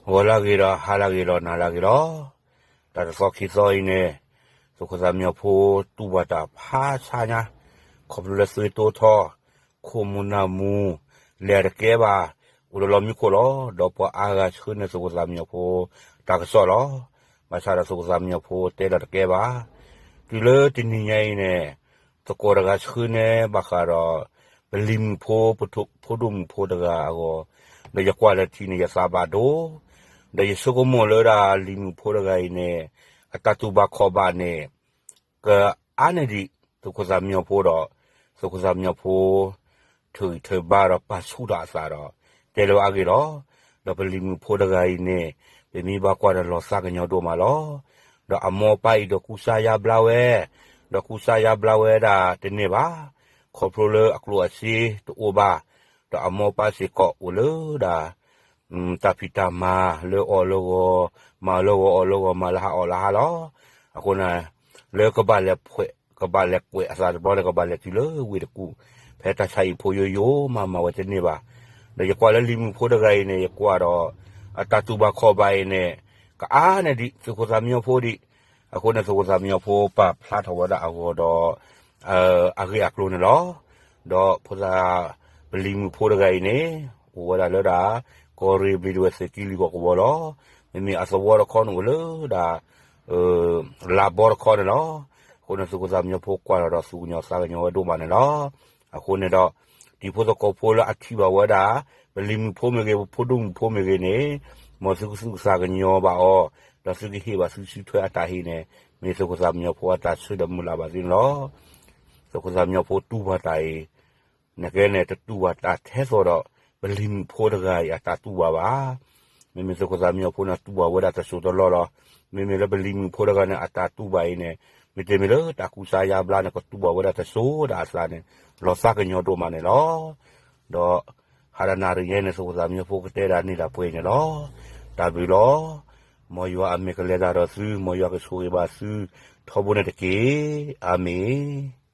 ဂီၤလၢဂ့ၤဒီးဟါလၢဂ့ၤဒီးနၤလၢဂ့ၤလီၤ. တၢ်တသီခံသီအံၤန့ၣ် သုးခိၣ်သၣ်မံညီၤဖိတူၢ်ဘၣ်တၢ်ဖးဆါညါ, ခီဖျိလၢသွ့တိထီ, ခိၣ်မူၤနၢ်မူၤ, လဲၤတကဲဘၣ်, အိၣ်လၢလီၢ်မံခိၣ်လီၤ. ဒီးပှၤအါဂၤဆှၢန့ၢ်သုးခိၣ်သၣ်မံညီၤဖိတၢ်ကစီၣ်လီၤ. ဘၣ်ဆၣ်ဒီးသုးခိၣ်သၣ်မံညီၤဖိတဲလီၤတကဲဘၣ်. တုၤလၢတနံၤညါအံၤန့ၣ် သကိးတဂၤဆှၢန့ၢ်ဘၣ်ဃးဒီး ပလံၤမုၣ်ဖိ ပဖိဒိၣ်မုၣ်ဖိတဂၤအဂီၢ်, ဒီးယကွၢ်လၢထံန့ၣ် ယသးဘၣ်ဒိ, ဒီးယဆိကမိၣ်လၢဒၣ်လံၤမုၣ်ဖိတဂၤအံၤန့ၣ် အတၢ်တူၢ်ဘၣ်ခီၣ်ဘၣ်န့ၣ် ကအါန့ၢ်ဒံးသုးခိၣ်သၣ်မံညီၤဖိဒီး သုးခိၣ်သၣ်မံညီၤဖိ ထုးဂံၢ်ထုးဘါဒီးပာ်ဆူၣ်ထီၣ်အသးဒီး တဲလၢအဂ့ၢ်လီၤ. ဒီးပလံၤမုၣ်ဖိတဂၤအံၤန့ၣ် ပမ့ၢ်ဘၣ်ကွၢ်ဒီးလီၤသးကညီၤဒိၣ်မးလီၤ. ဒီးအမိၢ်အပၢ်အံၤဒီးကူစါယါဘျါဝဲ, ဒီးကူစါယါဘျါဝဲဒၣ်တန့ၢ်ဘၣ်, ခီဖျိလၢအကျိၣ်အစ့တအိၣ်ဘၣ်, ဒီးအမိၢ်အပၢ်စ့ၢ်ကီးအိၣ်လၢဒၣ် တၢ်ဖံးတၢ်မၤလၢအီၣ်လၢဂီၤ, မၤလၢဂီၤအီၣ်လၢဂီၤ မၤလၢဟါအီၣ်လၢဟါလီၤ. အဃိန့ၣ် လၢကဘၣ်လဲၤ, ကဘၣ်လဲၤကွဲးအသးတဘျီန့ၣ် ကဘၣ်လဲၤတုၤလၢဝ့ၢ်တကူၣ်, ဖဲတၢ်ဆါဟံၣ်ဖိယိယိမၤမၤဝဲတန့ၢ်ဘၣ်. ဒီးယကွၢ်လၢလံၤမုၣ်ဖိတဂၤအံၤန့ၣ် ယကွၢ်ဒီး အတၢ်တူၢ်ဘၣ်ခီၣ်ဘၣ်အံၤန့ၣ် ကအါန့ၢ်ဒံးသုးခိၣ်သၣ်မံညီၤဖိဒံး. အဃိန့ၣ် သုးခိၣ်သၣ်မံညီၤဖိပာ်ဖျါထီၣ်ဝဲဒၣ်အဂီၤဒီး အဂ့ၢ်အကျိၤန့ၣ်လီၤ. ဒီးဖိသၣ် ပလံၤမုၣ်ဖိတဂၤအံၤန့ၣ် အိၣ်ဝဲဒၣ်လၢဒၣ် ကီၢ်ရ့ၣ်ဘျံးဒဝဲၢ်သုးက့လွံၢ်ကီၢ်ကဝီၤလီၤ. မ့မ့ၢ်အသဝီတခီန့ၣ်အိၣ်လၢဒၣ် လါဘီတခီန့ၣ်လီၤ. အဃိန့ၣ် သုးခိၣ်သၣ်မံညီၤဖိကွၢ်ထီၣ်ဒီးသူၣ်ကညီၤသးကညီၤဝဲဒိၣ်မးန့ၣ်လီၤ. အဃိန့ၣ်ဒီး တံၤဖိသကိးဖိလၢအထံၣ်ဘၣ်ဝဲဒၣ် ပလံၤမုၣ်ဖိမ့ၢ်ဂ့ၤ ပဖိဒိၣ်မုၣ်ဖိမ့ၢ်ဂ့ၤန့ၣ် မ်သုကသူၣ်ကသးကညီၤဘၣ်အီၤ, ဒီးသုကဟ့ၣ်ဘၣ်သုစုထွဲအတၢ်ဟ့ၣ်န့ၣ် မ့ၢ်သုးခိၣ်သၣ်မံညီၤဖိအတၢ်ဆၢဒီးမုၢ်လၢ်ဘၣ်သုန့ၣ်လီၤ. သုးခိၣ်သၣ်မံညီၤဖိတူၢ်ဘၣ်တၢ်အံၤ နကဲန့ၣ် တတူၢ်ဘၣ်တၢ်ထဲသိးဒီး ပလံၤမုၣ်ဖိတဂၤအံၤအတၢ်တူၢ်ဘၣ်ဘၣ်. မ့မ့ၢ်သုးခိၣ်သၣ်မံညီၤဖိန့ၣ် တူၢ်ဘၣ်ဝဲဒၣ်တစိၢ်တလီၢ်လီၤ. မ့မ့ၢ်လၢပလံၤမုၣ်ဖိတဂၤန့ၣ် အတၢ်တူၢ်ဘၣ်အံၤန့ၣ် မ့တမ့ၢ်လၢတၢ်ကူစါယါဘျါန့ၣ် ကတူၢ်ဘၣ်ဝဲဒၣ်တစိၢ်ဒၣ်အသးန့ၣ် လီၤသးကညီၤဒိၣ်မးန့ၣ်လီၤ. ဒီး ဟါဒၣ်နၣ်ရံၣ်ညါန့ၣ် သုးခိၣ်သၣ်မံညီၤဖိကတဲဒၣ်န့ၢ်ဒၣ်ပှဲၤန့ၣ်လီၤ. တၢ်ဘျုးလီၤ. မ်ယွၤအမဲာ်ကလဲၤတၢ်ဒီးသု, မ်ယွၤကဆိၣ်ဂ့ၤဘၣ်သု ထီဘိန့ၣ်တက့ၢ်. အၤမ့ၣ်.